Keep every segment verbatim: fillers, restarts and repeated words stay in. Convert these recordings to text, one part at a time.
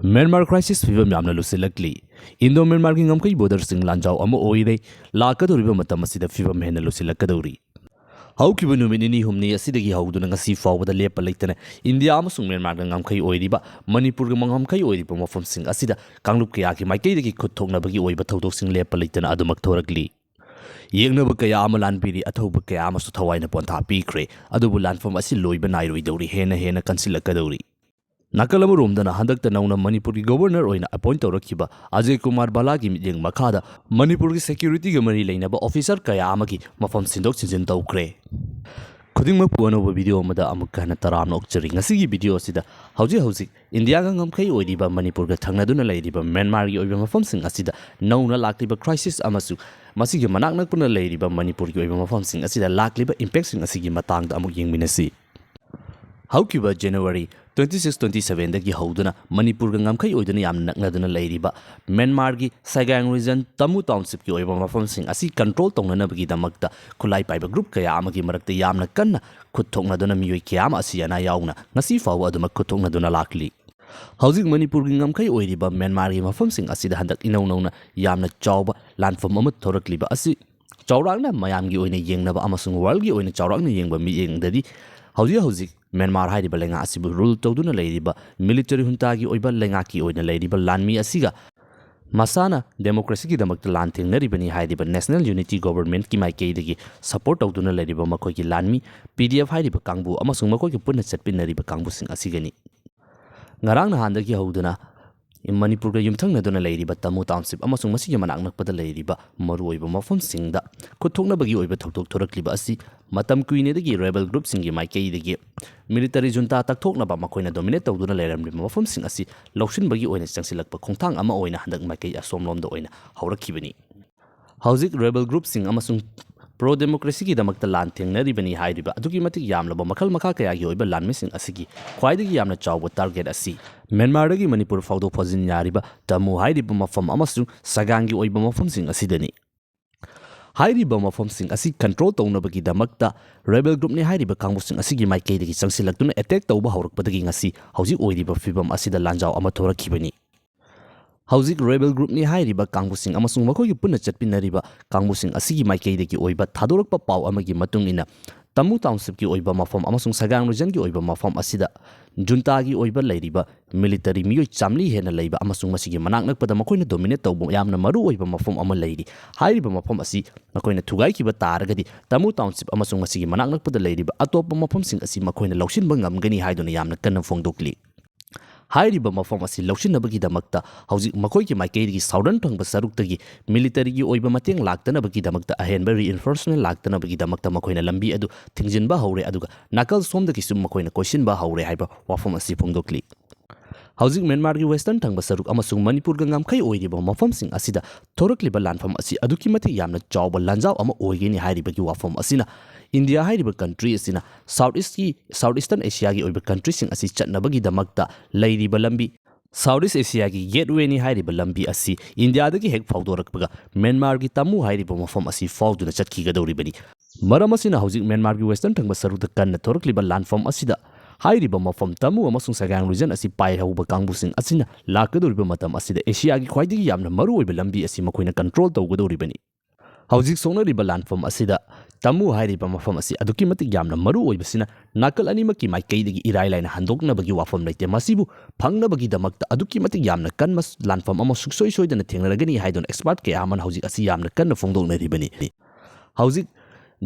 Myanmar crisis ꯐꯤꯕꯝ ꯌꯥꯝꯅ ꯂꯨꯁꯤꯜꯂꯛꯂꯤ꯫ Indo ꯃ꯭ꯌꯥꯟꯃꯥꯔꯒꯤ ꯉꯝꯈꯩ ꯕꯣꯔꯗꯔꯁꯤꯡ ꯂꯥꯟꯖꯥꯎ ꯑꯃ ꯑꯣꯏꯔꯦ꯫ ꯂꯥꯛꯀꯗꯧꯔꯤꯕ ꯃꯇꯝ ꯑꯁꯤꯗ ꯐꯤꯕꯝ ꯍꯦꯟꯅ ꯂꯨꯁꯤꯜꯂꯛꯀꯗꯧꯔꯤ꯫ ꯍꯧꯈꯤꯕ ꯅꯨꯃꯤꯠ ꯅꯤꯅꯤ ꯍꯨꯝꯅꯤ ꯑꯁꯤꯗꯒꯤ ꯍꯧꯗꯨꯅ ꯉꯁꯤ ꯐꯥꯎꯕꯗ ꯂꯦꯞꯄ ꯂꯩꯇꯅ ꯏꯟꯗꯤꯌꯥ ꯑꯃꯁꯨꯡ ꯃ꯭ꯌꯥꯟꯃꯥꯔꯒ ꯉꯝꯈꯩ ꯑꯣꯏꯔꯤꯕ, ꯃꯅꯤꯄꯨꯔꯒ ꯉꯝꯈꯩ ꯑꯣꯏꯔꯤꯕ ꯃꯐꯝꯁꯤꯡ ꯑꯁꯤꯗ ꯀꯥꯡꯂꯨꯞ ꯀꯌꯥꯒꯤ ꯃꯥꯏꯀꯩꯗꯒꯤ ꯈꯨꯠ ꯊꯣꯛꯅꯕꯒꯤ ꯑꯣꯏꯕ ꯊꯧꯗꯣꯛꯁꯤꯡ ꯂꯦꯞꯄ ꯂꯩꯇꯅ ꯑꯗꯨꯃꯛ ꯊꯣꯔꯛꯂꯤ꯫ ꯌꯦꯛꯅꯕ ꯀꯌꯥ ꯑꯃ ꯂꯥꯟꯕꯤꯔꯤ, ꯑꯊꯧꯕ ꯀꯌꯥ ꯑꯃꯁꯨ ꯊꯋꯥꯏꯅ ꯄꯣꯟꯊꯥ ꯄꯤꯈ꯭ꯔꯦ꯫ ꯑꯗꯨꯕꯨ ꯂꯥꯟꯐꯝ ꯑꯁꯤ ꯂꯣꯏꯕ ꯅꯥꯏꯔꯣꯏꯗꯧꯔꯤ, ꯍꯦꯟꯅ ꯍꯦꯟꯅ ꯀꯟꯁꯤꯜꯂꯛꯀꯗꯧꯔꯤ꯫ ꯅꯥꯀꯜ ꯑꯃꯔꯣꯝꯗꯅ ꯍꯟꯗꯛꯇ ꯅꯧꯅ ꯃꯅꯤꯄꯨꯔꯒꯤ ꯒꯣꯕꯔꯅꯔ ꯑꯣꯏꯅ ꯑꯦꯄꯣꯏꯟꯠ ꯇꯧꯔꯛꯈꯤꯕ ꯑꯖꯦ ꯀꯨꯃꯥꯔ ꯕꯂꯥꯒꯤ ꯃꯤꯠꯌꯦꯡ ꯃꯈꯥꯗ ꯃꯅꯤꯄꯨꯔꯒꯤ ꯁꯦꯀ꯭ꯌꯨꯔꯤꯇꯤꯒ ꯃꯔꯤ ꯂꯩꯅꯕ ꯑꯣꯐꯤꯁꯔ ꯀꯌꯥ ꯑꯃꯒꯤ ꯃꯐꯝ ꯁꯤꯟꯗꯣꯛ ꯁꯤꯟꯖꯤꯟ ꯇꯧꯈ꯭ꯔꯦ꯫ ꯈꯨꯗꯤꯡꯃꯛꯄꯨ ꯑꯅꯧꯕ ꯚꯤꯗꯤꯑꯣ ꯑꯃꯗ ꯑꯃꯨꯛꯀ ꯍꯟꯅ ꯇꯔꯥꯝꯅ ꯑꯣꯛꯆꯔꯤ꯫ ꯉꯁꯤꯒꯤ ꯚꯤꯗꯤꯑꯣ ꯑꯁꯤꯗ ꯍꯧꯖꯤꯛ ꯍꯧꯖꯤꯛ ꯏꯟꯗꯤꯌꯥꯒ ꯉꯝꯈꯩ ꯑꯣꯏꯔꯤꯕ ꯃꯅꯤꯄꯨꯔꯒ ꯊꯪꯅꯗꯨꯅ ꯂꯩꯔꯤꯕ ꯃ꯭ꯌꯥꯟꯃꯥꯔꯒꯤ ꯑꯣꯏꯕ ꯃꯐꯝꯁꯤꯡ ꯑꯁꯤꯗ ꯅꯧꯅ ꯂꯥꯛꯂꯤꯕ ꯀ꯭ꯔꯥꯏꯁꯤꯁ ꯑꯃꯁꯨ ꯃꯁꯤꯒꯤ ꯃꯅꯥꯛ ꯅꯛꯄꯅ ꯂꯩꯔꯤꯕ ꯃꯅꯤꯄꯨꯔꯒꯤ ꯑꯣꯏꯕ ꯃꯐꯝꯁꯤꯡ ꯑꯁꯤꯗ ꯂꯥꯛꯂꯤꯕ ꯏꯝꯄꯦꯛꯁꯤꯡ ꯑꯁꯤꯒꯤ ꯃꯇꯥꯡꯗ ꯑꯃꯨꯛ ꯌꯦꯡꯃꯤꯟꯅꯁꯤ꯫ ꯍꯧꯈꯤꯕ ꯖꯅꯋꯥꯔꯤ ꯇ꯭ꯋꯦꯟꯇꯤ ꯁꯤꯛꯁ, ꯇ꯭ꯋꯦꯟꯇꯤ ꯁꯚꯦꯟꯗꯒꯤ ꯍꯧꯗꯨꯅ ꯃꯅꯤꯄꯨꯔꯒ ꯉꯝꯈꯩ ꯑꯣꯏꯗꯨꯅ ꯌꯥꯝꯅ ꯅꯛꯅꯗꯨꯅ ꯂꯩꯔꯤꯕ ꯃ꯭ꯌꯥꯟꯃꯥꯔꯒꯤ ꯁꯥꯏꯒꯥꯡ ꯔꯤꯖꯟ ꯇꯃꯨ ꯇꯥꯎꯟꯁꯤꯞꯀꯤ ꯑꯣꯏꯕ ꯃꯐꯝꯁꯤꯡ ꯑꯁꯤ ꯀꯟꯇ꯭ꯔꯣꯜ ꯇꯧꯅꯅꯕꯒꯤꯗꯃꯛꯇ ꯈꯨꯠꯂꯥꯏ ꯄꯥꯏꯕ ꯒ꯭ꯔꯨꯞ ꯀꯌꯥ ꯑꯃꯒꯤ ꯃꯔꯛꯇ ꯌꯥꯝꯅ ꯀꯟꯅ ꯈꯨꯠ ꯊꯣꯛꯅꯗꯨꯅ ꯃꯤꯑꯣꯏ ꯀꯌꯥ ꯑꯃ ꯑꯁꯤ ꯑꯅꯥ ꯌꯥꯎꯅ ꯉꯁꯤ ꯐꯥꯎꯕ ꯑꯗꯨꯃꯛ ꯈꯨꯠ ꯊꯣꯛꯅꯗꯨꯅ ꯂꯥꯛꯂꯤ꯫ ꯍꯧꯖꯤꯛ ꯃꯅꯤꯄꯨꯔꯒꯤ ꯉꯝꯈꯩ ꯑꯣꯏꯔꯤꯕ ꯃ꯭ꯌꯥꯟꯃꯥꯔꯒꯤ ꯃꯐꯝꯁꯤꯡ ꯑꯁꯤꯗ ꯍꯟꯗꯛ ꯏꯅꯧ ꯅꯧꯅ ꯌꯥꯝꯅ ꯆꯥꯎꯕ ꯂꯥꯟꯐꯝ ꯑꯃ ꯊꯣꯔꯛꯂꯤꯕ ꯑꯁꯤ ꯆꯥꯎꯔꯥꯛꯅ ꯃꯌꯥꯝꯒꯤ ꯑꯣꯏꯅ ꯌꯦꯡꯅꯕ ꯑꯃꯁꯨꯡ ꯋꯥꯔꯜꯒꯤ ꯑꯣꯏꯅ ꯆꯥꯎꯔꯥꯛꯅ ꯌꯦꯡꯕ ꯃꯤꯠꯌꯦꯡꯗꯗꯤ ꯍꯧꯖꯤꯛ ꯍꯧꯖꯤꯛ ꯃ꯭ꯌꯥꯟꯃꯥꯔ ꯍꯥꯏꯔꯤꯕ ꯂꯩꯉꯥꯛ ꯑꯁꯤꯕꯨ ꯔꯨꯜ ꯇꯧꯗꯨꯅ ꯂꯩꯔꯤꯕ ꯃꯤꯂꯤꯇꯔꯤ ꯍꯨꯟꯇꯥꯒꯤ ꯑꯣꯏꯕ ꯂꯩꯉꯥꯛꯀꯤ ꯑꯣꯏꯅ ꯂꯩꯔꯤꯕ ꯂꯥꯟꯃꯤ ꯑꯁꯤꯒ ꯃꯁꯥꯅ ꯗꯦꯃꯣꯀ꯭ꯔꯦꯁꯤꯒꯤꯗꯃꯛꯇ ꯂꯥꯟ ꯊꯦꯡꯅꯔꯤꯕꯅꯤ ꯍꯥꯏꯔꯤꯕ ꯅꯦꯁꯅꯦꯜ ꯌꯨꯅꯤꯇꯤ ꯒꯣꯚꯔꯟꯃꯦꯟꯠꯀꯤ ꯃꯥꯏꯀꯩꯗꯒꯤ ꯁꯄꯣꯔꯠ ꯇꯧꯗꯨꯅ ꯂꯩꯔꯤꯕ ꯃꯈꯣꯏꯒꯤ ꯂꯥꯟꯃꯤ ꯄꯤ ꯗꯤ ꯑꯦꯐ ꯍꯥꯏꯔꯤꯕ ꯀꯥꯡꯕꯨ ꯑꯃꯁꯨꯡ ꯃꯈꯣꯏꯒ ꯄꯨꯟꯅ ꯆꯠꯃꯤꯟꯅꯔꯤꯕ ꯀꯥꯡꯕꯨꯁꯤꯡ ꯑꯁꯤꯒꯅꯤ꯫ ꯉꯔꯥꯡ ꯅꯍꯥꯟꯗꯒꯤ ꯍꯧꯗꯨꯅ ꯃꯅꯤꯄꯨꯔꯒ ꯌꯨꯝꯊꯪꯅꯗꯨꯅ ꯂꯩꯔꯤꯕ ꯇꯃꯨ ꯇꯥꯎꯟꯁꯤꯞ ꯑꯃꯁꯨꯡ ꯃꯁꯤꯒꯤ ꯃꯅꯥꯛ ꯅꯛꯄꯗ ꯂꯩꯔꯤꯕ ꯃꯔꯨꯑꯣꯏꯕ ꯃꯐꯝꯁꯤꯡꯗ ꯈꯨꯠ ꯊꯣꯛꯅꯕꯒꯤ ꯑꯣꯏꯕ ꯊꯧꯗꯣꯛ ꯊꯣꯔꯛꯂꯤꯕ ꯑꯁꯤ ꯃꯇꯝ ꯀꯨꯏꯅꯗꯒꯤ ꯔꯦꯕꯦꯜ ꯒ꯭ꯔꯨꯞꯁꯤꯡꯒꯤ ꯃꯥꯏꯀꯩꯗꯒꯤ ꯃꯤꯂꯤꯇꯔꯤ ꯖꯨꯟꯇꯥ ꯇꯛꯊꯣꯛꯅꯕ ꯃꯈꯣꯏꯅ ꯗꯣꯃꯤꯅꯦꯠ ꯇꯧꯗꯨꯅ ꯂꯩꯔꯝꯂꯤꯕ ꯃꯐꯝꯁꯤꯡ ꯑꯁꯤ ꯂꯧꯁꯤꯟꯕꯒꯤ ꯑꯣꯏꯅ ꯆꯪꯁꯤꯜꯂꯛꯄ ꯈꯣꯡꯊꯥꯡ ꯑꯃ ꯑꯣꯏꯅ ꯍꯟꯗꯛ ꯃꯥꯏꯀꯩ ꯑꯁꯣꯝꯂꯣꯝꯗ ꯑꯣꯏꯅ ꯍꯧꯔꯛꯈꯤꯕꯅꯤ꯫ ꯍꯧꯖꯤꯛ ꯔꯦꯕꯦꯜ ꯒ꯭ꯔꯨꯞꯁꯤꯡ ꯑꯃꯁꯨꯡ ꯄ꯭ꯔꯣ ꯗꯦꯃꯣꯀ꯭ꯔꯦꯁꯤꯒꯤꯗꯃꯛꯇ ꯂꯥꯟ ꯊꯦꯡꯅꯔꯤꯕꯅꯤ ꯍꯥꯏꯔꯤꯕ ꯑꯗꯨꯛꯀꯤ ꯃꯇꯤꯛ ꯌꯥꯝꯂꯕ ꯃꯈꯜ ꯃꯈꯥ ꯀꯌꯥꯒꯤ ꯑꯣꯏꯕ ꯂꯥꯟꯃꯤꯁꯤꯡ ꯑꯁꯤꯒꯤ ꯈ꯭ꯋꯥꯏꯗꯒꯤ ꯌꯥꯝꯅ ꯆꯥꯎꯕ ꯇꯥꯔꯒꯦꯠ ꯑꯁꯤ ꯃ꯭ꯌꯥꯟꯃꯥꯔꯗꯒꯤ ꯃꯅꯤꯄꯨꯔ ꯐꯥꯎꯗ ꯐꯥꯎꯖꯤꯟ ꯌꯥꯔꯤꯕ ꯇꯃꯨ ꯍꯥꯏꯔꯤꯕ ꯃꯐꯝ ꯑꯃꯁꯨꯡ ꯁꯥꯏꯒꯥꯡꯒꯤ ꯑꯣꯏꯕ ꯃꯐꯝꯁꯤꯡ ꯑꯁꯤꯗꯅꯤ꯫ ꯍꯥꯏꯔꯤꯕ ꯃꯐꯝꯁꯤꯡ ꯑꯁꯤ ꯀꯟꯇ꯭ꯔꯣꯜ ꯇꯧꯅꯕꯒꯤꯗꯃꯛꯇ ꯔꯦꯕꯦꯜ ꯒ꯭ꯔꯨꯞꯅꯤ ꯍꯥꯏꯔꯤꯕ ꯀꯥꯡꯕꯨꯁꯤꯡ ꯑꯁꯤꯒꯤ ꯃꯥꯏꯀꯩꯗꯒꯤ ꯆꯪꯁꯤꯜꯂꯛꯇꯨꯅ ꯑꯦꯇꯦꯛ ꯇꯧꯕ ꯍꯧꯔꯛꯄꯗꯒꯤ ꯉꯁꯤ ꯍꯧꯖꯤꯛ ꯑꯣꯏꯔꯤꯕ ꯐꯤꯕꯝ ꯑꯁꯤꯗ ꯂꯥꯟꯖꯥꯎ ꯑꯃ ꯊꯣꯔꯛꯈꯤꯕꯅꯤ꯫ ꯍꯧꯖꯤꯛ ꯔꯦꯕꯦꯜ ꯒ꯭ꯔꯨꯞꯅꯤ ꯍꯥꯏꯔꯤꯕ ꯀꯥꯡꯕꯨꯁꯤꯡ ꯑꯃꯁꯨꯡ ꯃꯈꯣꯏꯒꯤ ꯄꯨꯟꯅ ꯆꯠꯃꯤꯟꯅꯔꯤꯕ ꯀꯥꯡꯕꯨꯁꯤꯡ ꯑꯁꯤꯒꯤ ꯃꯥꯏꯀꯩꯗꯒꯤ ꯑꯣꯏꯕ ꯊꯥꯗꯣꯔꯛꯄ ꯄꯥꯎ ꯑꯃꯒꯤ ꯃꯇꯨꯡ ꯏꯟꯅ, ꯇꯃꯨ ꯇꯥꯎꯟꯁꯤꯞꯀꯤ ꯑꯣꯏꯕ ꯃꯐꯝ ꯑꯃꯁꯨꯡ ꯁꯒꯥꯡ ꯔꯤꯖꯟꯒꯤ ꯑꯣꯏꯕ ꯃꯐꯝ ꯑꯁꯤꯗ ꯖꯨꯟꯇꯥꯒꯤ ꯑꯣꯏꯕ ꯂꯩꯔꯤꯕ ꯃꯤꯂꯤꯇꯔꯤ ꯃꯤꯑꯣꯏ ꯆꯥꯝꯃꯔꯤ ꯍꯦꯟꯅ ꯂꯩꯕ ꯑꯃꯁꯨꯡ ꯃꯁꯤꯒꯤ ꯃꯅꯥꯛ ꯅꯛꯄꯗ ꯃꯈꯣꯏꯅ ꯗꯣꯃꯤꯅꯦꯠ ꯇꯧꯕ ꯌꯥꯝꯅ ꯃꯔꯨ ꯑꯣꯏꯕ ꯃꯐꯝ ꯑꯃ ꯂꯩꯔꯤ꯫ ꯍꯥꯏꯔꯤꯕ ꯃꯐꯝ ꯑꯁꯤ ꯃꯈꯣꯏꯅ ꯊꯨꯒꯥꯏꯈꯤꯕ ꯇꯥꯔꯒꯗꯤ, ꯇꯃꯨ ꯇꯥꯎꯟꯁꯤꯞ ꯑꯃꯁꯨꯡ ꯃꯁꯤꯒꯤ ꯃꯅꯥꯛ ꯅꯛꯄꯗ ꯂꯩꯔꯤꯕ ꯑꯇꯣꯞꯄ ꯃꯐꯝꯁꯤꯡ ꯑꯁꯤ ꯃꯈꯣꯏꯅ ꯂꯧꯁꯤꯟꯕ ꯉꯝꯒꯅꯤ ꯍꯥꯏꯗꯨꯅ ꯌꯥꯝꯅ ꯀꯟꯅ ꯐꯣꯡꯗꯣꯛꯂꯤ꯫ ꯍꯥꯏꯔꯤꯕ ꯃꯐꯝ ꯑꯁꯤ ꯂꯧꯁꯤꯟꯅꯕꯒꯤꯗꯃꯛꯇ ꯍꯧꯖꯤꯛ ꯃꯈꯣꯏꯒꯤ ꯃꯥꯏꯀꯩꯗꯒꯤ ꯁꯥꯎꯗꯔꯟ ꯊꯪꯕ ꯁꯔꯨꯛꯇꯒꯤ ꯃꯤꯂꯤꯇꯔꯤꯒꯤ ꯑꯣꯏꯕ ꯃꯇꯦꯡ ꯂꯥꯛꯇꯅꯕꯒꯤꯗꯃꯛꯇ ꯑꯍꯦꯟꯕ ꯔꯤꯏꯟꯐꯣꯔꯁꯃꯦꯟ ꯂꯥꯛꯇꯅꯕꯒꯤꯗꯃꯛꯇ ꯃꯈꯣꯏꯅ ꯂꯝꯕꯤ ꯑꯗꯨ ꯊꯤꯡꯖꯤꯟꯕ ꯍꯧꯔꯦ, ꯑꯗꯨꯒ ꯅꯥꯀꯜ ꯁꯣꯝꯗꯒꯤꯁꯨ ꯃꯈꯣꯏꯅ ꯀꯣꯏꯁꯤꯟꯕ ꯍꯧꯔꯦ ꯍꯥꯏꯕ ꯋꯥꯐꯝ ꯑꯁꯤ ꯐꯣꯡꯗꯣꯛꯂꯤ꯫ ꯍꯧꯖꯤꯛ ꯃ꯭ꯌꯥꯟꯃꯥꯔꯒꯤ ꯋꯦꯁꯇꯔꯟ ꯊꯪꯕ ꯁꯔꯨꯛ ꯑꯃꯁꯨꯡ ꯃꯅꯤꯄꯨꯔꯒ ꯉꯝꯈꯩ ꯑꯣꯏꯔꯤꯕ ꯃꯐꯝꯁꯤꯡ ꯑꯁꯤꯗ ꯊꯣꯔꯛꯂꯤꯕ ꯂꯥꯟꯐꯝ ꯑꯁꯤ ꯑꯗꯨꯛꯀꯤ ꯃꯇꯤꯛ ꯌꯥꯝꯅ ꯆꯥꯎꯕ ꯂꯥꯟꯖꯥꯎ ꯑꯃ ꯑꯣꯏꯒꯅꯤ ꯍꯥꯏꯔꯤꯕꯒꯤ ꯋꯥꯐꯝ ꯑꯁꯤꯅ ꯏꯟꯗꯤꯌꯥ ꯍꯥꯏꯔꯤꯕ ꯀꯟꯇ꯭ꯔꯤ ꯑꯁꯤꯅ ꯁꯥꯎꯠ ꯏꯁꯀꯤ, ꯁꯥꯎꯠ ꯏꯁꯇꯔꯟ ꯑꯦꯁꯤꯌꯥꯒꯤ ꯑꯣꯏꯕ ꯀꯟꯇ꯭ꯔꯤꯁꯤꯡ ꯑꯁꯤ ꯆꯠꯅꯕꯒꯤꯗꯃꯛꯇ ꯂꯩꯔꯤꯕ ꯂꯝꯕꯤ, ꯁꯥꯎꯠ ꯏꯁ ꯑꯦꯁꯤꯌꯥꯒꯤ ꯒꯦꯠꯋꯦꯅꯤ ꯍꯥꯏꯔꯤꯕ ꯂꯝꯕꯤ ꯑꯁꯤ ꯏꯟꯗꯤꯌꯥꯗꯒꯤ ꯍꯦꯛ ꯐꯥꯎꯗꯣꯔꯛꯄꯒ ꯃ꯭ꯌꯥꯟꯃꯥꯔꯒꯤ ꯇꯃꯨ ꯍꯥꯏꯔꯤꯕ ꯃꯐꯝ ꯑꯁꯤ ꯐꯥꯎꯗꯨꯅ ꯆꯠꯈꯤꯒꯗꯧꯔꯤꯕꯅꯤ꯫ ꯃꯔꯝ ꯑꯁꯤꯅ ꯍꯧꯖꯤꯛ ꯃ꯭ꯌꯥꯟꯃꯥꯔꯒꯤ ꯋꯦꯁꯇꯔꯟ ꯊꯪꯕ ꯁꯔꯨꯛꯇ ꯀꯟꯅ ꯊꯣꯔꯛꯂꯤꯕ ꯂꯥꯟꯐꯝ ꯑꯁꯤꯗ ꯍꯥꯏꯔꯤꯕ ꯃꯐꯝ ꯇꯃꯨ ꯑꯃꯁꯨꯡ ꯁꯒꯥꯡ ꯔꯤꯖꯟ ꯑꯁꯤ ꯄꯥꯏꯍꯧꯕ ꯀꯥꯡꯕꯨꯁꯤꯡ ꯑꯁꯤꯅ ꯂꯥꯛꯀꯗꯧꯔꯤꯕ ꯃꯇꯝ ꯑꯁꯤꯗ ꯑꯦꯁꯤꯌꯥꯒꯤ ꯈ꯭ꯋꯥꯏꯗꯒꯤ ꯌꯥꯝꯅ ꯃꯔꯨꯑꯣꯏꯕ ꯂꯝꯕꯤ ꯑꯁꯤ ꯃꯈꯣꯏꯅ ꯀꯟꯇ꯭ꯔꯣꯜ ꯇꯧꯒꯗꯧꯔꯤꯕꯅꯤ꯫ ꯍꯧꯖꯤꯛ ꯁꯣꯛꯅꯔꯤꯕ ꯂꯥꯟꯐꯝ ꯑꯁꯤꯗ ꯇꯃꯨ ꯍꯥꯏꯔꯤꯕ ꯃꯐꯝ ꯑꯁꯤ ꯑꯗꯨꯛꯀꯤ ꯃꯇꯤꯛ ꯌꯥꯝꯅ ꯃꯔꯨ ꯑꯣꯏꯕꯁꯤꯅ ꯅꯥꯀꯜ ꯑꯅꯤꯃꯛꯀꯤ ꯃꯥꯏꯀꯩꯗꯒꯤ ꯏꯔꯥꯏ ꯂꯥꯏꯅ ꯍꯟꯗꯣꯛꯅꯕꯒꯤ ꯋꯥꯐꯝ ꯂꯩꯇꯦ꯫ ꯃꯁꯤꯕꯨ ꯐꯪꯅꯕꯒꯤꯗꯃꯛꯇ ꯑꯗꯨꯛꯀꯤ ꯃꯇꯤꯛ ꯌꯥꯝꯅ ꯀꯟꯕ ꯂꯥꯟꯐꯝ ꯑꯃ ꯁꯨꯡꯁꯣꯏ ꯁꯣꯏꯗꯅ ꯊꯦꯡꯅꯔꯒꯅꯤ ꯍꯥꯏꯗꯨꯅ ꯑꯦꯛꯁꯄꯥꯔꯠ ꯀꯌꯥ ꯑꯃꯅ ꯍꯧꯖꯤꯛ ꯑꯁꯤ ꯌꯥꯝꯅ ꯀꯟꯅ ꯐꯣꯡꯗꯣꯛꯅꯔꯤꯕꯅꯤ꯫ ꯍꯧꯖꯤꯛ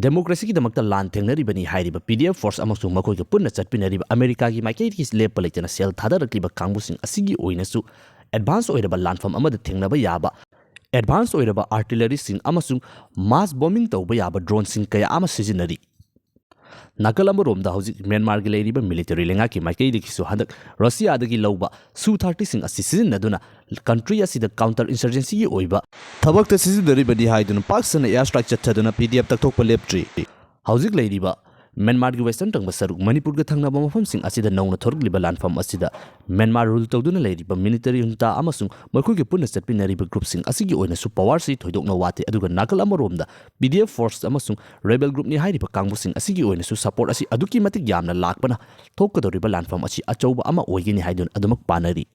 ꯗꯦꯃꯣꯀ꯭ꯔꯦꯁꯤꯒꯤꯗꯃꯛꯇ ꯂꯥꯟ ꯊꯦꯡꯅꯔꯤꯕꯅꯤ ꯍꯥꯏꯔꯤꯕ ꯄꯤ ꯗꯤ ꯑꯦꯐ ꯐꯣꯔꯁ ꯑꯃꯁꯨꯡ ꯃꯈꯣꯏꯒ ꯄꯨꯟꯅ ꯆꯠꯃꯤꯟꯅꯔꯤꯕ ꯑꯃꯦꯔꯤꯀꯥꯒꯤ ꯃꯥꯏꯀꯩꯗꯒꯤ ꯂꯦꯞꯄ ꯂꯩꯇꯅ ꯁꯦꯜ ꯊꯥꯗꯔꯛꯂꯤꯕ ꯀꯥꯡꯕꯨꯁꯤꯡ ꯑꯁꯤꯒꯤ ꯑꯣꯏꯅꯁꯨ ꯑꯦꯗꯚꯥꯟꯁ ꯑꯣꯏꯔꯕ ꯂꯥꯟꯐꯝ ꯑꯃꯗ ꯊꯦꯡꯅꯕ ꯌꯥꯕ ꯑꯦꯗꯚꯥꯟꯁ ꯑꯣꯏꯔꯕ ꯑꯥꯔꯇꯤꯂꯔꯤꯁꯤꯡ ꯑꯃꯁꯨꯡ ꯃꯥꯁ ꯕꯣꯝꯕꯤꯡ ꯇꯧꯕ ꯌꯥꯕ ꯗ꯭ꯔꯣꯟꯁꯤꯡ ꯀꯌꯥ ꯑꯃ ꯁꯤꯖꯤꯟꯅꯔꯤ꯫ ꯅꯥꯀꯜ ꯑꯃꯔꯣꯝꯗ ꯍꯧꯖꯤꯛ ꯃ꯭ꯌꯥꯟꯃꯥꯔꯒꯤ ꯂꯩꯔꯤꯕ ꯃꯤꯂꯤꯇꯔꯤ ꯂꯩꯉꯥꯛꯀꯤ ꯃꯥꯏꯀꯩꯗꯒꯤꯁꯨ ꯍꯟꯗꯛ ꯔꯁꯤꯌꯥꯗꯒꯤ ꯂꯧꯕ ꯁꯨ ꯊꯥꯔꯇꯤꯁꯤꯡ ꯑꯁꯤ ꯁꯤꯖꯤꯟꯅꯗꯨꯅ ꯀꯟꯇ꯭ꯔꯤ ꯑꯁꯤꯗ ꯀꯥꯎꯟꯇꯔ ꯏꯟꯁꯔꯖꯦꯟꯁꯤꯒꯤ ꯑꯣꯏꯕ ꯊꯕꯛꯇ ꯁꯤꯖꯤꯟꯅꯔꯤꯕꯅꯤ ꯍꯥꯏꯗꯨꯅ ꯄꯥꯛ ꯁꯟꯅ ꯑꯦꯌꯔ ꯁ꯭ꯇ꯭ꯔꯥꯏꯛ ꯆꯠꯊꯗꯨꯅ ꯄꯤ ꯗꯤ ꯑꯦꯐ ꯇꯛꯊꯣꯛꯄ ꯂꯦꯞꯇ꯭ꯔꯤ꯫ ꯍꯧꯖꯤꯛ ꯂꯩꯔꯤꯕ ꯃ꯭ꯌꯥꯟꯃꯥꯔꯒꯤ western ꯊꯪꯕ ꯁꯔꯨꯛ ꯃꯅꯤꯄꯨꯔꯒ ꯊꯪꯅꯕ ꯃꯐꯝꯁꯤꯡ ꯑꯁꯤꯗ ꯅꯧꯅ ꯊꯣꯔꯛꯂꯤꯕ ꯂꯥꯟꯐꯝ ꯑꯁꯤꯗ ꯃ꯭ꯌꯥꯟꯃꯥꯔ rule ꯇꯧꯗꯨꯅ ꯂꯩꯔꯤꯕ military junta ꯑꯃꯁꯨꯡ ꯃꯈꯣꯏꯒ ꯄꯨꯟꯅ ꯆꯠꯃꯤꯟꯅꯔꯤꯕ groupꯁꯤꯡ ꯑꯁꯤꯒꯤ ꯑꯣꯏꯅꯁꯨ powerꯁꯤ ꯊꯣꯏꯗꯣꯛꯅ ꯋꯥꯠꯇꯦ꯫ ꯑꯗꯨꯒ ꯅꯥꯀꯜ ꯑꯃꯔꯣꯝꯗ P D F force ꯑꯃꯁꯨꯡ rebel groupꯅꯤ ꯍꯥꯏꯔꯤꯕ ꯀꯥꯡꯕꯨꯁꯤꯡ ꯑꯁꯤꯒꯤ ꯑꯣꯏꯅꯁꯨ support ꯑꯁꯤ ꯑꯗꯨꯛꯀꯤ ꯃꯇꯤꯛ ꯌꯥꯝꯅ ꯂꯥꯛꯄꯅ ꯊꯣꯛꯀꯗꯧꯔꯤꯕ ꯂꯥꯟꯐꯝ ꯑꯁꯤ ꯑꯆꯧꯕ ꯑꯃ ꯑꯣꯏꯒꯅꯤ ꯍꯥꯏꯗꯨꯅ ꯑꯗꯨꯃꯛ ꯄꯥꯅꯔꯤ꯫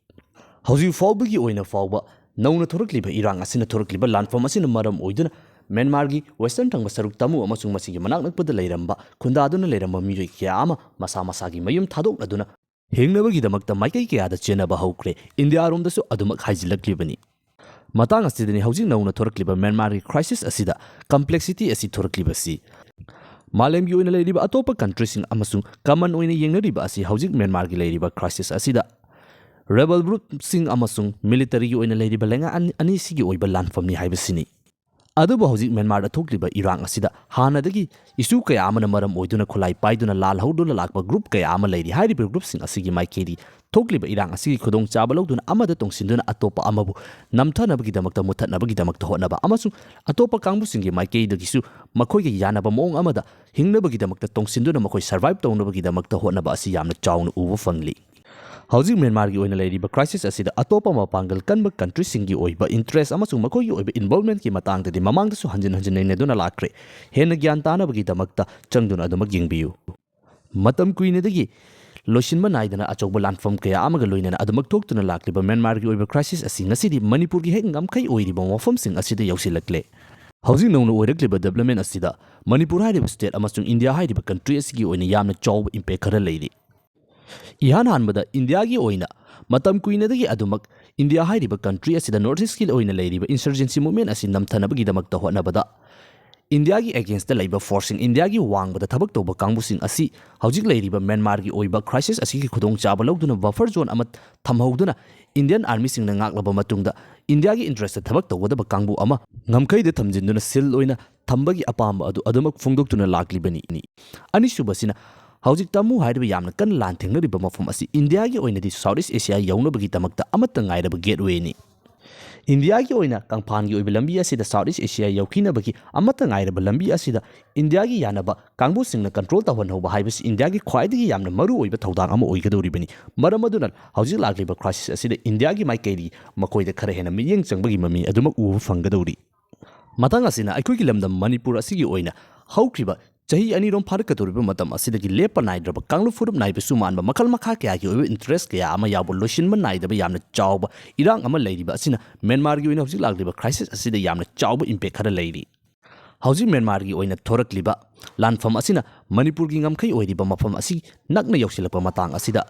ꯍꯧꯖꯤꯛ ꯐꯥꯎꯕꯒꯤ ꯑꯣꯏꯅ ꯐꯥꯎꯕ ꯅꯧꯅ ꯊꯣꯔꯛꯂꯤꯕ ꯏꯔꯥꯡ ꯑꯁꯤꯅ ꯊꯣꯔꯛꯂꯤꯕ ꯂꯥꯟꯐꯝ ꯑꯁꯤꯅ ꯃꯔꯝ ꯑꯣꯏꯗꯨꯅ ꯃ꯭ꯌꯥꯟꯃꯥꯔꯒꯤ western ꯊꯪꯕ ꯁꯔꯨꯛ ꯇꯥꯃꯨ ꯑꯃꯁꯨꯡ ꯃꯁꯤꯒꯤ ꯃꯅꯥꯛ ꯅꯛꯄꯗ ꯂꯩꯔꯝꯕ ꯈꯨꯟꯗꯥꯗꯨꯅ ꯂꯩꯔꯝꯕ ꯃꯤꯑꯣꯏ ꯀꯌꯥ ꯑꯃ ꯃꯁꯥ ꯃꯁꯥꯒꯤ ꯃꯌꯨꯝ ꯊꯥꯗꯣꯛꯅꯗꯨꯅ ꯍꯤꯡꯅꯕꯒꯤꯗꯃꯛꯇ ꯃꯥꯏꯀꯩ ꯀꯌꯥꯗ ꯆꯦꯟꯅꯕ ꯍꯧꯈ꯭ꯔꯦ꯫ ꯏꯟꯗꯤꯌꯥꯔꯣꯝꯗꯁꯨ ꯑꯗꯨꯃꯛ ꯍꯥꯏꯖꯤꯜꯂꯛꯂꯤꯕꯅꯤ꯫ ꯃꯇꯥꯡ ꯑꯁꯤꯗꯅꯤ ꯍꯧꯖꯤꯛ ꯅꯧꯅ ꯊꯣꯔꯛꯂꯤꯕ ꯃ꯭ꯌꯥꯟꯃꯥꯔꯒꯤ crisis ꯑꯁꯤꯗ complexity ꯑꯁꯤ ꯊꯣꯔꯛꯂꯤꯕꯁꯤ꯫ ꯃꯥꯂꯦꯝꯒꯤ ꯑꯣꯏꯅ ꯂꯩꯔꯤꯕ ꯑꯇꯣꯞꯄ countryꯁꯤꯡ ꯑꯃꯁꯨꯡ common ꯑꯣꯏꯅ ꯌꯦꯡꯅꯔꯤꯕ ꯑꯁꯤ ꯍꯧꯖꯤꯛ ꯃ꯭ꯌꯥꯟꯃꯥꯔꯒꯤ ꯂꯩꯔꯤꯕ crisis ꯑꯁꯤꯗ rebel groupꯁꯤꯡ ꯑꯃꯁꯨꯡ militaryꯒꯤ ꯑꯣꯏꯅ ꯂꯩꯔꯤꯕ ꯂꯩꯉꯥꯛ ꯑꯅꯤ, ꯑꯅꯤꯁꯤꯒꯤ ꯑꯣꯏꯕ ꯂꯥꯟꯐꯝꯅꯤ ꯍꯥꯏꯕꯁꯤꯅꯤ꯫ ꯑꯗꯨꯕꯨ ꯍꯧꯖꯤꯛ ꯃ꯭ꯌꯥꯟꯃꯥꯔꯗ ꯊꯣꯛꯂꯤꯕ ꯏꯔꯥꯡ ꯑꯁꯤꯗ ꯍꯥꯟꯅꯗꯒꯤ issue ꯀꯌꯥ ꯑꯃꯅ ꯃꯔꯝ ꯑꯣꯏꯗꯨꯅ ꯈꯨꯠꯂꯥꯏ ꯄꯥꯏꯗꯨꯅ ꯂꯥꯜꯍꯧꯗꯨꯅ ꯂꯥꯛꯄ group ꯀꯌꯥ ꯑꯃ ꯂꯩꯔꯤ꯫ ꯍꯥꯏꯔꯤꯕ groupꯁꯤꯡ ꯑꯁꯤꯒꯤ ꯃꯥꯏꯀꯩꯗꯤ ꯊꯣꯛꯂꯤꯕ ꯏꯔꯥꯡ ꯑꯁꯤꯒꯤ ꯈꯨꯗꯣꯡꯆꯥꯕ ꯂꯧꯗꯨꯅ ꯑꯃꯗ ꯇꯣꯡꯁꯤꯟꯗꯨꯅ ꯑꯇꯣꯞꯄ ꯑꯃꯕꯨ ꯅꯝꯊꯅꯕꯒꯤꯗꯃꯛꯇ, ꯃꯨꯠꯊꯠꯅꯕꯒꯤꯗꯃꯛꯇ ꯍꯣꯠꯅꯕ ꯑꯃꯁꯨꯡ ꯑꯇꯣꯞꯄ ꯀꯥꯡꯕꯨꯁꯤꯡꯒꯤ ꯃꯥꯏꯀꯩꯗꯒꯤꯁꯨ ꯃꯈꯣꯏꯒ ꯌꯥꯅꯕ ꯃꯑꯣꯡ ꯑꯃꯗ ꯍꯤꯡꯅꯕꯒꯤꯗꯃꯛꯇ ꯇꯣꯡꯁꯤꯟꯗꯨꯅ ꯃꯈꯣꯏ survive ꯇꯧꯅꯕꯒꯤꯗꯃꯛꯇ ꯍꯣꯠꯅꯕ ꯑꯁꯤ ꯌꯥꯝꯅ ꯆꯥꯎꯅ ꯎꯕ ꯐꯪꯂꯤ꯫ ꯍꯧꯖꯤꯛ ꯃ꯭ꯌꯥꯟꯃꯥꯔꯒꯤ ꯑꯣꯏꯅ ꯂꯩꯔꯤꯕ crisis ꯑꯁꯤꯗ ꯑꯇꯣꯞꯄ ꯃꯄꯥꯡꯒꯜ ꯀꯟꯕ countryꯁꯤꯡꯒꯤ ꯑꯣꯏꯕ interest ꯑꯃꯁꯨꯡ ꯃꯈꯣꯏꯒꯤ ꯑꯣꯏꯕ involvementꯀꯤ ꯃꯇꯥꯡꯗꯗꯤ ꯃꯃꯥꯡꯗꯁꯨ ꯍꯟꯖꯤꯟ ꯍꯟꯖꯤꯟ ꯅꯩꯅꯗꯨꯅ ꯂꯥꯛꯈ꯭ꯔꯦ꯫ ꯍꯦꯟꯅ ꯒ꯭ꯌꯥꯟ ꯇꯥꯅꯕꯒꯤꯗꯃꯛꯇ ꯆꯪꯗꯨꯅ ꯑꯗꯨꯃꯛ ꯌꯦꯡꯕꯤꯌꯨ꯫ ꯃꯇꯝ ꯀꯨꯏꯅꯗꯒꯤ ꯂꯣꯏꯁꯤꯟꯕ ꯅꯥꯏꯗꯅ ꯑꯆꯧꯕ ꯂꯥꯟꯐꯝ ꯀꯌꯥ ꯑꯃꯒ ꯂꯣꯏꯅꯅ ꯑꯗꯨꯃꯛ ꯊꯣꯛꯇꯨꯅ ꯂꯥꯛꯂꯤꯕ ꯃ꯭ꯌꯥꯟꯃꯥꯔꯒꯤ ꯑꯣꯏꯕ crisis ꯑꯁꯤ ꯉꯁꯤꯗꯤ ꯃꯅꯤꯄꯨꯔꯒꯤ ꯍꯦꯛ ꯉꯝꯈꯩ ꯑꯣꯏꯔꯤꯕ ꯃꯐꯝꯁꯤꯡ ꯑꯁꯤꯗ ꯌꯧꯁꯤꯜꯂꯛꯂꯦ꯫ ꯍꯧꯖꯤꯛ ꯅꯧꯅ ꯑꯣꯏꯔꯛꯂꯤꯕ development ꯑꯁꯤꯗ ꯃꯅꯤꯄꯨꯔ ꯍꯥꯏꯔꯤꯕ state ꯑꯃꯁꯨꯡ ꯏꯟꯗꯤꯌꯥ ꯍꯥꯏꯔꯤꯕ country ꯑꯁꯤꯒꯤ ꯑꯣꯏꯅ ꯌꯥꯝꯅ ꯆꯥꯎꯕ impact ꯈꯔ ꯂꯩꯔꯤ꯫ ꯏꯍꯥꯟ ꯍꯥꯟꯕꯗ ꯏꯟꯗꯤꯌꯥꯒꯤ ꯑꯣꯏꯅ ꯃꯇꯝ ꯀꯨꯏꯅꯗꯒꯤ ꯑꯗꯨꯃꯛ ꯏꯟꯗꯤꯌꯥ ꯍꯥꯏꯔꯤꯕ country ꯑꯁꯤꯗ North Eastꯀꯤ ꯑꯣꯏꯅ ꯂꯩꯔꯤꯕ insurgency movement ꯑꯁꯤ ꯅꯝꯊꯅꯕꯒꯤꯗꯃꯛꯇ ꯍꯣꯠꯅꯕꯗ ꯏꯟꯗꯤꯌꯥꯒꯤ againstꯇ ꯂꯩꯕ forceꯁꯤꯡ ꯏꯟꯗꯤꯌꯥꯒꯤ ꯋꯥꯡꯃꯗ ꯊꯕꯛ ꯇꯧꯕ ꯀꯥꯡꯕꯨꯁꯤꯡ ꯑꯁꯤ ꯍꯧꯖꯤꯛ ꯂꯩꯔꯤꯕ ꯃ꯭ꯌꯥꯟꯃꯥꯔꯒꯤ ꯑꯣꯏꯕ crisis ꯑꯁꯤꯒꯤ ꯈꯨꯗꯣꯡꯆꯥꯕ ꯂꯧꯗꯨꯅ buffer zone ꯑꯃ ꯊꯝꯍꯧꯗꯨꯅ Indian Armyꯁꯤꯡꯅ ꯉꯥꯛꯂꯕ ꯃꯇꯨꯡꯗ ꯏꯟꯗꯤꯌꯥꯒꯤ interestꯇ ꯊꯕꯛ ꯇꯧꯒꯗꯕ ꯀꯥꯡꯕꯨ ꯑꯃ ꯉꯝꯈꯩꯗ ꯊꯝꯖꯤꯟꯗꯨꯅ seal ꯑꯣꯏꯅ ꯊꯝꯕꯒꯤ ꯑꯄꯥꯝꯕ ꯑꯗꯨ ꯑꯗꯨꯃꯛ ꯐꯣꯡꯗꯣꯛꯇꯨꯅ ꯂꯥꯛꯂꯤꯕꯅꯤ꯫ ꯑꯅꯤꯁꯨꯕꯁꯤꯅ ꯍꯧꯖꯤꯛ ꯇꯥꯃꯨ ꯍꯥꯏꯔꯤꯕ ꯌꯥꯝꯅ ꯀꯟꯅ ꯂꯥꯟ ꯊꯦꯡꯅꯔꯤꯕ ꯃꯐꯝ ꯑꯁꯤ ꯏꯟꯗꯤꯌꯥꯒꯤ ꯑꯣꯏꯅꯗꯤ South East Asia ꯌꯧꯅꯕꯒꯤꯗꯃꯛꯇ ꯑꯃꯠꯇ ꯉꯥꯏꯔꯕ gatewayꯅꯤ꯫ ꯏꯟꯗꯤꯌꯥꯒꯤ ꯑꯣꯏꯅ ꯀꯪꯐꯥꯟꯒꯤ ꯑꯣꯏꯕ ꯂꯝꯕꯤ ꯑꯁꯤꯗ South East Asia ꯌꯧꯈꯤꯅꯕꯒꯤ ꯑꯃꯠꯇ ꯉꯥꯏꯔꯕ ꯂꯝꯕꯤ ꯑꯁꯤꯗ ꯏꯟꯗꯤꯌꯥꯒꯤ ꯌꯥꯅꯕ ꯀꯥꯡꯕꯨꯁꯤꯡꯅ control ꯇꯧꯍꯟꯍꯧꯕ ꯍꯥꯏꯕꯁꯤ ꯏꯟꯗꯤꯌꯥꯒꯤ ꯈ꯭ꯋꯥꯏꯗꯒꯤ ꯌꯥꯝꯅ ꯃꯔꯨꯑꯣꯏꯕ ꯊꯧꯗꯥꯡ ꯑꯃ ꯑꯣꯏꯒꯗꯧꯔꯤꯕꯅꯤ꯫ ꯃꯔꯝ ꯑꯗꯨꯅ ꯍꯧꯖꯤꯛ ꯂꯥꯛꯂꯤꯕ crisis ꯑꯁꯤꯗ ꯏꯟꯗꯤꯌꯥꯒꯤ ꯃꯥꯏꯀꯩꯗꯒꯤ ꯃꯈꯣꯏꯗ ꯈꯔ ꯍꯦꯟꯅ ꯃꯤꯠꯌꯦꯡ ꯆꯪꯕꯒꯤ ꯃꯃꯤ ꯑꯗꯨꯃꯛ ꯎꯕ ꯐꯪꯒꯗꯧꯔꯤ꯫ ꯃꯊꯪ ꯑꯁꯤꯅ ꯑꯩꯈꯣꯏꯒꯤ ꯂꯝꯗꯝ ꯃꯅꯤꯄꯨꯔ ꯑꯁꯤꯒꯤ ꯑꯣꯏꯅ ꯍꯧꯈ꯭ꯔꯤꯕ ꯆꯍꯤ ꯑꯅꯤꯔꯣꯝ ꯐꯥꯔꯛꯀꯗꯧꯔꯤꯕ ꯃꯇꯝ ꯑꯁꯤꯗꯒꯤ ꯂꯦꯞꯄ ꯅꯥꯏꯗ꯭ꯔꯕ ꯀꯥꯡꯂꯨꯞ ꯐꯨꯔꯨꯞ ꯅꯥꯏꯕꯁꯨ ꯃꯥꯟꯕ ꯃꯈꯜ ꯃꯈꯥ ꯀꯌꯥꯒꯤ ꯑꯣꯏꯕ interest ꯀꯌꯥ ꯑꯃ ꯌꯥꯎꯕ ꯂꯣꯏꯁꯤꯟꯕ ꯅꯥꯏꯗꯕ ꯌꯥꯝꯅ ꯆꯥꯎꯕ ꯏꯔꯥꯡ ꯑꯃ ꯂꯩꯔꯤꯕ ꯑꯁꯤꯅ ꯃ꯭ꯌꯥꯟꯃꯥꯔꯒꯤ ꯑꯣꯏꯅ ꯍꯧꯖꯤꯛ ꯂꯥꯛꯂꯤꯕ crisis ꯑꯁꯤꯗ ꯌꯥꯝꯅ ꯆꯥꯎꯕ impact ꯈꯔ ꯂꯩꯔꯤ꯫ ꯍꯧꯖꯤꯛ ꯃ꯭ꯌꯥꯟꯃꯥꯔꯒꯤ ꯑꯣꯏꯅ ꯊꯣꯔꯛꯂꯤꯕ ꯂꯥꯟꯐꯝ ꯑꯁꯤꯅ ꯃꯅꯤꯄꯨꯔꯒꯤ ꯉꯝꯈꯩ ꯑꯣꯏꯔꯤꯕ ꯃꯐꯝ ꯑꯁꯤ ꯅꯛꯅ ꯌꯧꯁꯤꯜꯂꯛꯄ ꯃꯇꯥꯡ ꯑꯁꯤꯗ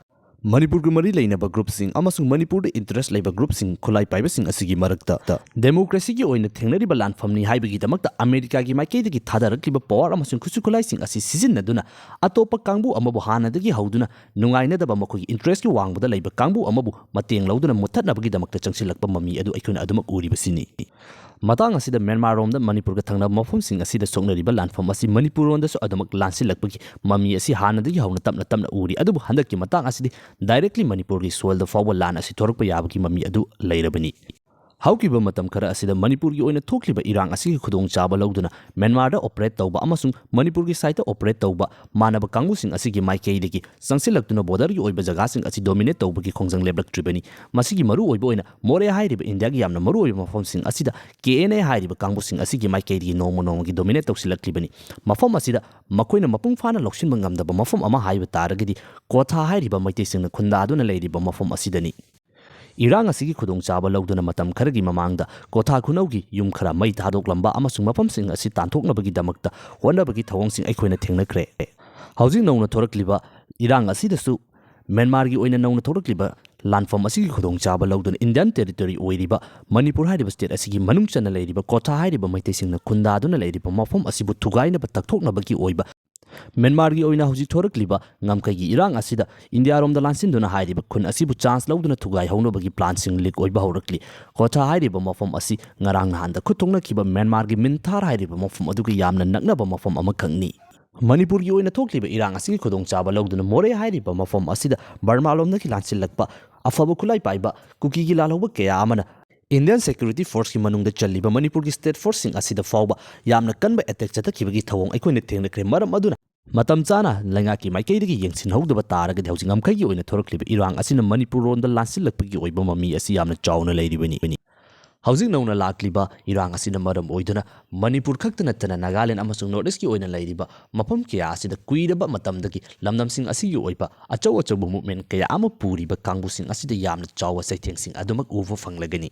ꯃꯅꯤꯄꯨꯔꯒ ꯃꯔꯤ ꯂꯩꯅꯕ groupꯁꯤꯡ ꯑꯃꯁꯨꯡ ꯃꯅꯤꯄꯨꯔꯗ interest ꯂꯩꯕ groupꯁꯤꯡ, ꯈꯨꯠꯂꯥꯏ ꯄꯥꯏꯕꯁꯤꯡ ꯑꯁꯤꯒꯤ ꯃꯔꯛꯇ democracyꯒꯤ ꯑꯣꯏꯅ ꯊꯦꯡꯅꯔꯤꯕ ꯂꯥꯟꯐꯝꯅꯤ ꯍꯥꯏꯕꯒꯤꯗꯃꯛꯇ ꯑꯃꯦꯔꯤꯀꯥꯒꯤ ꯃꯥꯏꯀꯩꯗꯒꯤ ꯊꯥꯗꯔꯛꯂꯤꯕ power ꯑꯃꯁꯨꯡ ꯈꯨꯠꯁꯨ ꯈꯨꯠꯂꯥꯏꯁꯤꯡ ꯑꯁꯤ ꯁꯤꯖꯤꯟꯅꯗꯨꯅ ꯑꯇꯣꯞꯄ ꯀꯥꯡꯕꯨ ꯑꯃꯕꯨ ꯍꯥꯟꯅꯗꯒꯤ ꯍꯧꯗꯨꯅ ꯅꯨꯡꯉꯥꯏꯅꯗꯕ ꯃꯈꯣꯏꯒꯤ interestꯀꯤ ꯋꯥꯡꯃꯗ ꯂꯩꯕ ꯀꯥꯡꯕꯨ ꯑꯃꯕꯨ ꯃꯇꯦꯡ ꯂꯧꯗꯨꯅ ꯃꯨꯠꯊꯠꯅꯕꯒꯤꯗꯃꯛꯇ ꯆꯪꯁꯤꯜꯂꯛꯄ ꯃꯃꯤ ꯑꯗꯨ ꯑꯩꯈꯣꯏꯅ ꯑꯗꯨꯃꯛ ꯎꯔꯤꯕꯁꯤꯅꯤ꯫ ꯃꯇꯥꯡ ꯑꯁꯤꯗ ꯃ꯭ꯌꯥꯟꯃꯥꯔꯔꯣꯝꯗ ꯃꯅꯤꯄꯨꯔꯒ ꯊꯪꯅꯕ ꯃꯐꯝꯁꯤꯡ ꯑꯁꯤꯗ ꯁꯣꯛꯅꯔꯤꯕ ꯂꯥꯟꯐꯝ ꯑꯁꯤ ꯃꯅꯤꯄꯨꯔꯔꯣꯝꯗꯁꯨ ꯑꯗꯨꯃꯛ ꯂꯥꯟꯁꯤꯜꯂꯛꯄꯒꯤ ꯃꯃꯤ ꯑꯁꯤ ꯍꯥꯟꯅꯗꯒꯤ ꯍꯧꯅ ꯇꯞꯅ ꯇꯞꯅ ꯎꯔꯤ꯫ ꯑꯗꯨꯕꯨ ꯍꯟꯗꯛꯀꯤ ꯃꯇꯥꯡ ꯑꯁꯤꯗꯤ directly ꯃꯅꯤꯄꯨꯔꯒꯤ soilꯗ ꯐꯥꯎꯕ ꯂꯥꯟ ꯑꯁꯤ ꯊꯣꯔꯛꯄ ꯌꯥꯕꯒꯤ ꯃꯃꯤ ꯑꯗꯨ ꯂꯩꯔꯕꯅꯤ꯫ ꯍꯧꯈꯤꯕ ꯃꯇꯝ ꯈꯔ ꯑꯁꯤꯗ ꯃꯅꯤꯄꯨꯔꯒꯤ ꯑꯣꯏꯅ ꯊꯣꯛꯂꯤꯕ ꯏꯔꯥꯡ ꯑꯁꯤꯒꯤ ꯈꯨꯗꯣꯡꯆꯥꯕ ꯂꯧꯗꯨꯅ ꯃ꯭ꯌꯥꯟꯃꯥꯔꯗ operate ꯇꯧꯕ ꯑꯃꯁꯨꯡ ꯃꯅꯤꯄꯨꯔꯒꯤ sideꯇ operate ꯇꯧꯕ ꯃꯥꯟꯅꯕ ꯀꯥꯡꯕꯨꯁꯤꯡ ꯑꯁꯤꯒꯤ ꯃꯥꯏꯀꯩꯗꯒꯤ ꯆꯪꯁꯤꯜꯂꯛꯇꯨꯅ borderꯒꯤ ꯑꯣꯏꯕ ꯖꯒꯥꯁꯤꯡ ꯑꯁꯤ dominate ꯇꯧꯕꯒꯤ ꯈꯣꯡꯖꯪ ꯂꯦꯞꯂꯛꯇ꯭ꯔꯤꯕꯅꯤ꯫ ꯃꯁꯤꯒꯤ ꯃꯔꯨꯑꯣꯏꯕ ꯑꯣꯏꯅ ꯃꯣꯔꯦ ꯍꯥꯏꯔꯤꯕ ꯏꯟꯗꯤꯌꯥꯒꯤ ꯌꯥꯝꯅ ꯃꯔꯨꯑꯣꯏꯕ ꯃꯐꯝꯁꯤꯡ ꯑꯁꯤꯗ KNA ꯍꯥꯏꯔꯤꯕ ꯀꯥꯡꯕꯨꯁꯤꯡ ꯑꯁꯤꯒꯤ ꯃꯥꯏꯀꯩꯗꯒꯤ ꯅꯣꯡꯃ ꯅꯣꯡꯃꯒꯤ dominate ꯇꯧꯁꯤꯜꯂꯛꯂꯤꯕꯅꯤ꯫ ꯃꯐꯝ ꯑꯁꯤꯗ ꯃꯈꯣꯏꯅ ꯃꯄꯨꯡ ꯐꯥꯅ ꯂꯧꯁꯤꯟꯕ ꯉꯝꯗꯕ ꯃꯐꯝ ꯑꯃ ꯍꯥꯏꯕ ꯇꯥꯔꯒꯗꯤ ꯀꯣꯊꯥ ꯍꯥꯏꯔꯤꯕ ꯃꯩꯇꯩꯁꯤꯡꯅ ꯈꯨꯟꯗꯥꯗꯨꯅ ꯂꯩꯔꯤꯕ ꯃꯐꯝ ꯑꯁꯤꯗꯅꯤ꯫ ꯏꯔꯥꯡ ꯑꯁꯤꯒꯤ ꯈꯨꯗꯣꯡꯆꯥꯕ ꯂꯧꯗꯨꯅ ꯃꯇꯝ ꯈꯔꯒꯤ ꯃꯃꯥꯡꯗ ꯀꯣꯊꯥ ꯈꯨꯅꯧꯒꯤ ꯌꯨꯝ ꯈꯔ ꯃꯩ ꯊꯥꯗꯣꯛꯂꯝꯕ ꯑꯃꯁꯨꯡ ꯃꯐꯝꯁꯤꯡ ꯑꯁꯤ ꯇꯥꯟꯊꯣꯛꯅꯕꯒꯤꯗꯃꯛꯇ ꯍꯣꯠꯅꯕꯒꯤ ꯊꯧꯑꯣꯡꯁꯤꯡ ꯑꯩꯈꯣꯏꯅ ꯊꯦꯡꯅꯈ꯭ꯔꯦ꯫ ꯍꯧꯖꯤꯛ ꯅꯧꯅ ꯊꯣꯔꯛꯂꯤꯕ ꯏꯔꯥꯡ ꯑꯁꯤꯗꯁꯨ ꯃ꯭ꯌꯥꯟꯃꯥꯔꯒꯤ ꯑꯣꯏꯅ ꯅꯧꯅ ꯊꯣꯔꯛꯂꯤꯕ ꯂꯥꯟꯐꯝ ꯑꯁꯤꯒꯤ ꯈꯨꯗꯣꯡꯆꯥꯕ ꯂꯧꯗꯨꯅ Indian territory ꯑꯣꯏꯔꯤꯕ ꯃꯅꯤꯄꯨꯔ ꯍꯥꯏꯔꯤꯕ state ꯑꯁꯤꯒꯤ ꯃꯅꯨꯡ ꯆꯟꯅ ꯂꯩꯔꯤꯕ ꯀꯣꯊꯥ ꯍꯥꯏꯔꯤꯕ ꯃꯩꯇꯩꯁꯤꯡꯅ ꯈꯨꯟꯗꯥꯗꯨꯅ ꯂꯩꯔꯤꯕ ꯃꯐꯝ ꯑꯁꯤꯕꯨ ꯊꯨꯒꯥꯏꯅꯕ ꯇꯛꯊꯣꯛꯅꯕꯒꯤ ꯑꯣꯏꯕ ꯃ꯭ꯌꯥꯟꯃꯥꯔꯒꯤ ꯑꯣꯏꯅ ꯍꯧꯖꯤꯛ ꯊꯣꯔꯛꯂꯤꯕ ꯉꯝꯈꯩꯒꯤ ꯏꯔꯥꯡ ꯑꯁꯤꯗ ꯏꯟꯗꯤꯌꯥꯔꯣꯝꯗ ꯂꯥꯟꯁꯤꯟꯗꯨꯅ ꯍꯥꯏꯔꯤꯕ ꯈꯨꯟ ꯑꯁꯤꯕꯨ chance ꯂꯧꯗꯨꯅ ꯊꯨꯒꯥꯏꯍꯧꯅꯕꯒꯤ planꯁꯤꯡ leak ꯑꯣꯏꯕ ꯍꯧꯔꯛꯂꯤ꯫ ꯀꯣꯊꯥ ꯍꯥꯏꯔꯤꯕ ꯃꯐꯝ ꯑꯁꯤ ꯉꯔꯥꯡ ꯅꯍꯥꯟꯗ ꯈꯨꯠ ꯊꯣꯛꯅꯈꯤꯕ ꯃ꯭ꯌꯥꯟꯃꯥꯔꯒꯤ ꯃꯤꯟꯊꯥꯔ ꯍꯥꯏꯔꯤꯕ ꯃꯐꯝ ꯑꯗꯨꯒ ꯌꯥꯝꯅ ꯅꯛꯅꯕ ꯃꯐꯝ ꯑꯃꯈꯛꯅꯤ꯫ ꯃꯅꯤꯄꯨꯔꯒꯤ ꯑꯣꯏꯅ ꯊꯣꯛꯂꯤꯕ ꯏꯔꯥꯡ ꯑꯁꯤꯒꯤ ꯈꯨꯗꯣꯡꯆꯥꯕ ꯂꯧꯗꯨꯅ ꯃꯣꯔꯦ ꯍꯥꯏꯔꯤꯕ ꯃꯐꯝ ꯑꯁꯤꯗ ꯕꯔꯃꯥꯂꯣꯝꯗꯒꯤ ꯂꯥꯟꯁꯤꯜꯂꯛꯄ ꯑꯐꯕ ꯈꯨꯠꯂꯥꯏ ꯄꯥꯏꯕ ꯀꯨꯀꯤꯒꯤ ꯂꯥꯜꯍꯧꯕ ꯀꯌꯥ ꯑꯃꯅ Indian Security Forceꯀꯤ ꯃꯅꯨꯡꯗ ꯆꯜꯂꯤꯕ ꯃꯅꯤꯄꯨꯔꯒꯤ state forceꯁꯤꯡ ꯑꯁꯤꯗ ꯐꯥꯎꯕ ꯌꯥꯝꯅ ꯀꯟꯕ attack ꯆꯠꯊꯈꯤꯕꯒꯤ ꯊꯧꯑꯣꯡ ꯑꯩꯈꯣꯏꯅ ꯊꯦꯡꯅꯈ꯭ꯔꯦ꯫ ꯃꯔꯝ ꯑꯗꯨꯅ ꯃꯇꯝ ꯆꯥꯅ ꯂꯩꯉꯥꯛꯀꯤ ꯃꯥꯏꯀꯩꯗꯒꯤ ꯌꯦꯡꯁꯤꯟꯍꯧꯗꯕ ꯇꯥꯔꯒꯗꯤ ꯍꯧꯖꯤꯛ ꯉꯝꯈꯩꯒꯤ ꯑꯣꯏꯅ ꯊꯣꯔꯛꯂꯤꯕ ꯏꯔꯥꯡ ꯑꯁꯤꯅ ꯃꯅꯤꯄꯨꯔꯔꯣꯝꯗ ꯂꯥꯟꯁꯤꯜꯂꯛꯄꯒꯤ ꯑꯣꯏꯕ ꯃꯃꯤ ꯑꯁꯤ ꯌꯥꯝꯅ ꯆꯥꯎꯅ ꯂꯩꯔꯤꯕꯅꯤ꯫ ꯍꯧꯖꯤꯛ ꯅꯧꯅ ꯂꯥꯛꯂꯤꯕ ꯏꯔꯥꯡ ꯑꯁꯤꯅ ꯃꯔꯝ ꯑꯣꯏꯗꯨꯅ ꯃꯅꯤꯄꯨꯔ ꯈꯛꯇ ꯅꯠꯇꯅ ꯅꯥꯒꯥꯂꯦꯟ ꯑꯃꯁꯨꯡ North Eastꯀꯤ ꯑꯣꯏꯅ ꯂꯩꯔꯤꯕ ꯃꯐꯝ ꯀꯌꯥ ꯑꯁꯤꯗ ꯀꯨꯏꯔꯕ ꯃꯇꯝꯗꯒꯤ ꯂꯝꯗꯝꯁꯤꯡ ꯑꯁꯤꯒꯤ ꯑꯣꯏꯕ ꯑꯆꯧ ꯑꯆꯧꯕ movement ꯀꯌꯥ ꯑꯃ ꯄꯨꯔꯤꯕ ꯀꯥꯡꯕꯨꯁꯤꯡ ꯑꯁꯤꯗ ꯌꯥꯝꯅ ꯆꯥꯎꯕ ꯆꯩꯊꯦꯡꯁꯤꯡ ꯑꯗꯨꯃꯛ ꯎꯕ ꯐꯪꯂꯒꯅꯤ꯫